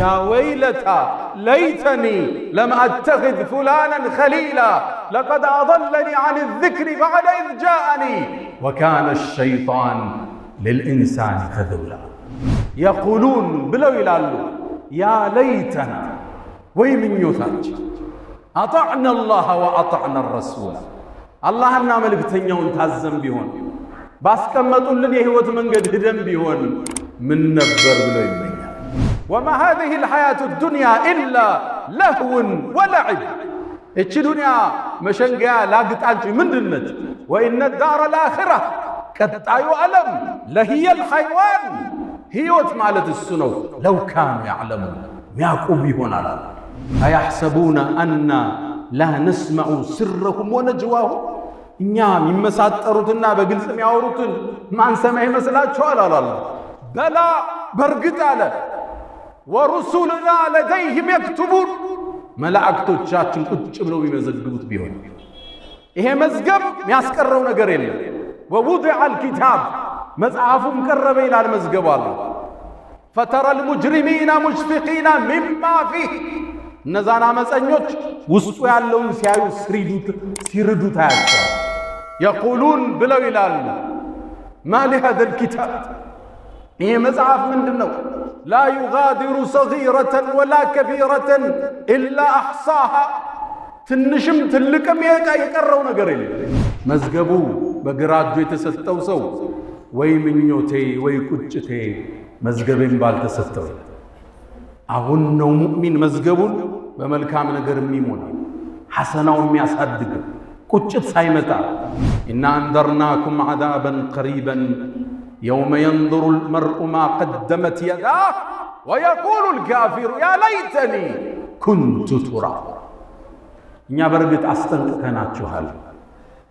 يا ويلتى ليتني لم أتخذ فلانا خليلا لقد أضلني عن الذكر بعد إذ جاءني وكان الشيطان للإنسان خذولا። يقولون ብለው ይላሉ يا ليتنا ወይ ምኞታችን أطعنا الله وأطعنا الرسول አላህና መልእክተኛውን ታዘን ቢሆን ባስቀመጡልን የህይወት መንገድ ሂደን ቢሆን ምን ነበር ብለው ይመኛል። وما هذه الحياة الدنيا إلا لهو ولعب። እቺ ዱንያ መሸንገያ ላግጣ እንጂ ምንድን ነች? وإن الدار الآخرة ቀጣዩ ዓለም لهي الحيوان ህይወት ማለት እሱ ነው። لو كانوا يعلمون ሚያውቁ ይሆናል። أيحسبون أنا لا نسمع سرهم ونجواهم እኛ የሚመሳጠሩትና በግልጽ የሚያወሩትን ማንሰማ ይመስላችኋል? አላለ بلى በእርግጥ አለ ورسلنا لديهم يكتبون መላእክቶቻችን ቁጭ ብለው የሚመዘግቡት ቢሆን ይሄ መዝገብ የሚያስቀረው ነገር የለም። ووضع الكتاب መጽሐፉም ቀረበ ይላል መዝገቡ አለ። فترى المجرمين مشفقين مما فيه እነዛን አመፀኞች ውስጡ ያለውን ሲያዩ ሲርዱ ታያቸዋል። يقولون ብለው ይላሉ مال هذا الكتاب ይህ መጽሐፍ ምንድን ነው? لا يغادر صغيرة ولا كبيرة إلا أحصاها ትንሽም ትልቅም የቀረው ነገር የለም። መዝገቡ በግራ እጁ የተሰጠው ሰው ወይ ምኞቴ ወይ ቁጭቴ መዝገቤም ባልተሰጠው። አሁን ነው ሙእሚን መዝገቡን በመልካም ነገር የሚሞላ ሐሰናው የሚያሳድግ ቁጭት ሳይመጣ። إنا أنذرناكم عذابا قريبا يوم ينظر المرء ما قدمت يداه ويقول الكافر يا ليتني كنت ترابا። እኛ በእርግጥ አስጠንቅቀናችኋል።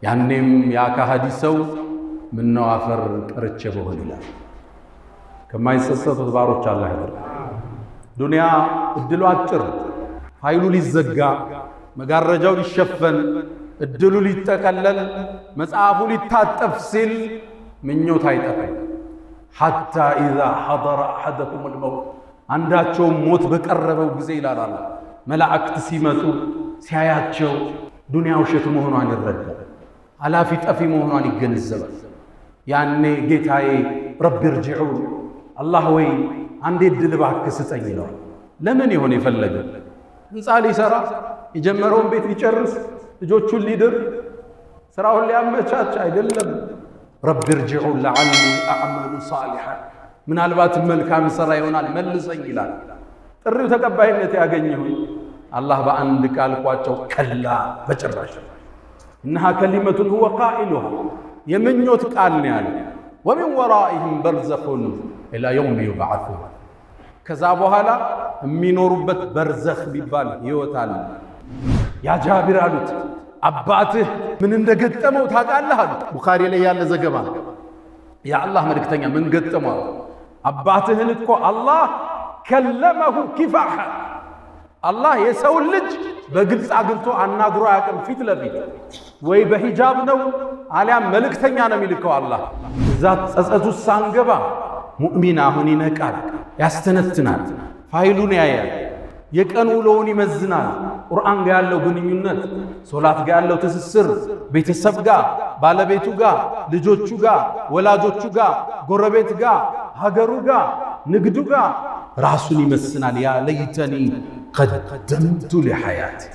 ያኔም ያ ከሃዲ ሰው ምነው አፈር ቀርቼ በሆን ይላል። ከማይጸጸቱት ባሮች አላህ ያደርገን። ዱንያ እድሉ አጭር፣ ፋይሉ ሊዘጋ፣ መጋረጃው ሊሸፈን፣ እድሉ ሊጠቀለል፣ መጽሐፉ ሊታጠፍ ሲል ምኞት አይጠፋም። حتى إذا حضر أحدهم الموت አንዳቸውም ሞት በቀረበው ጊዜ ይላል አላህ መላእክት ሲመጡ ሲያያቸው ዱንያ ውሸት መሆኗን ይረዳል። አላፊ ጠፊ መሆኗን ይገነዘባል። ያኔ ጌታዬ رب ارجعون አላህ ወይ አንዴ እድል እባክህ ስጠኝ ይለዋል። ለምን ይሆን የፈለገ? ህንፃ ሊሰራ፣ የጀመረውን ቤት ሊጨርስ፣ ልጆቹን ሊድር፣ ስራውን ሊያመቻች አይደለም። رب ارجعون لعلي أعمل صالحا ምናልባትም መልካም ስራ ይሆናል መልሰኝ ይላል። ጥሪው ተቀባይነት ያገኝ ይሁን? አላህ በአንድ ቃል ቋጨው፣ كلا በጭራሽ። إنها كلمة هو قائلها የምኞት ቃል ነው ያለ። ومن ورائهم برزخ إلى يوم يبعثون ከዛ በኋላ የሚኖሩበት በርዘኽ ቢባል ህይወት አለ። يا ጃቢር አሉት፣ አባትህ ምን እንደገጠመው ታውቃለህ አሉት። ቡኻሪ ላይ ያለ ዘገባ። የአላህ መልእክተኛ ምን ገጠመው? አባትህን እኮ አላህ كلمه كفاحا አላህ የሰውን ልጅ በግልጽ አግኝቶ አናግሮ አያውቅም። ፊት ለፊት ወይ በሂጃብ ነው አሊያም መልእክተኛ ነው የሚልከው አላህ። እዛ ጸጸቱ ሳንገባ ሙእሚን አሁን ይነቃል፣ ያስተነትናል፣ ፋይሉን ያያል፣ የቀን ውሎውን ይመዝናል። ቁርአን ጋር ያለው ግንኙነት፣ ሶላት ጋር ያለው ትስስር፣ ቤተሰብ ጋር፣ ባለቤቱ ጋር፣ ልጆቹ ጋር፣ ወላጆቹ ጋር፣ ጎረቤት ጋር፣ ሀገሩ ጋር፣ ንግዱ ጋር ራሱን ይመስናል። يا ليتني قدمت لحياتي።